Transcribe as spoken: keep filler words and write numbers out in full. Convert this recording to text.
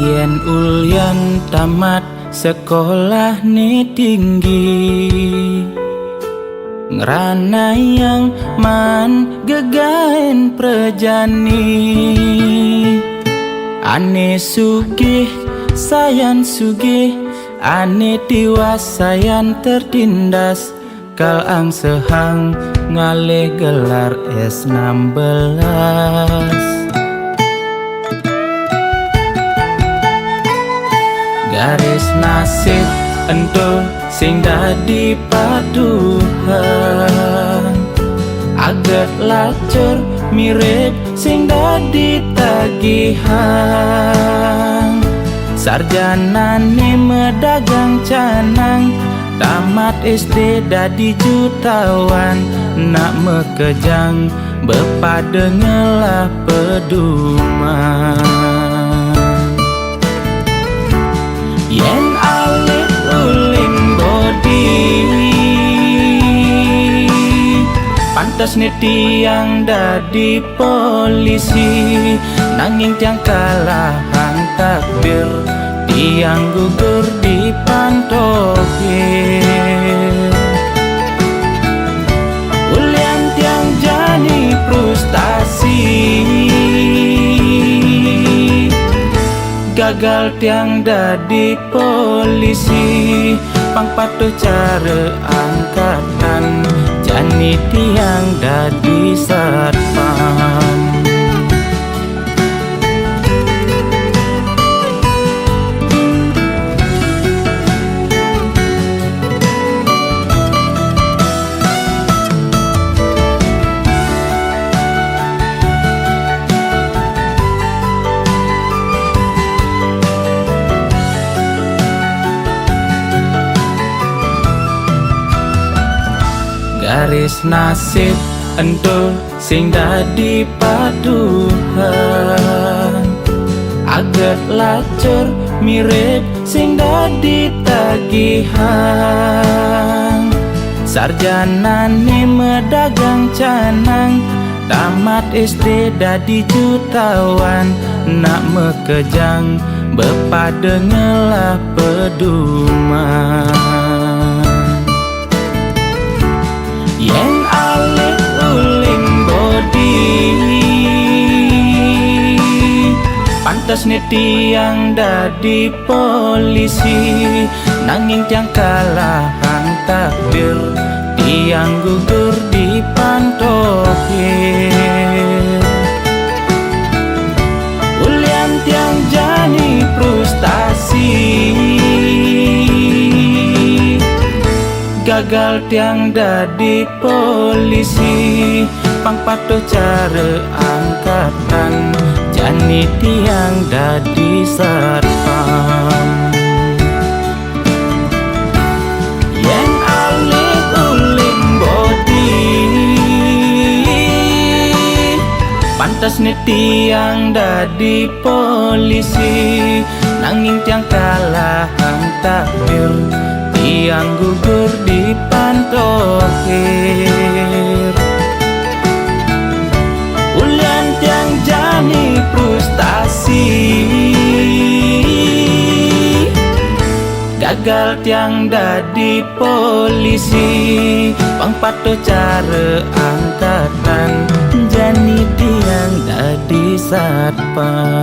Yén ulian tamat sekolah né tinggi, ngranayang maan gegaén prajani. Ané sugih sayan sugih, ané tiwas sayan tertindas, kal angsehang ngalih gelar S enam belas. Garis nasib ento sing dadi paduhan, aget lacur mirip sing dadi tagihan. Sarjanané medagang canang, tamat S D dadi jutawan, nak makejang bepada ngelah peduman. Yén alit ulin bodi, pantes né tiang dadi polisi, nanging tiang kalahang takdir, tiang gugur di Pantohir. Ulian tiang jani frustasi, gagal tiang dadi polisi, pang patuh cara angkatan, jani tiang dadi satpam. Garis nasib ento sing dadi paduhan, aget lacur mirip sing dadi tagihan. Sarjanané medagang canang, tamat S D dadi jutawan, nak makejang bepada ngelah peduman. Yén alit ulin bodi, pantes né tiang dadi polisi, nanging tiang kalahang takdir, tiang gugur di Pantohir. Ulian tiang jani frustasi, gagal tiang dadi polisi, pang patuh cara angkatan, jani tiang dadi satpam. Yén alit ulin bodi, pantes né tiang dadi polisi, nanging tiang kalahang takdir, tiang gugur di Pantohir. Ulian tiang jani frustasi, gagal tiang dadi polisi, pang patuh cara angkatan, jani tiang dadi satpam.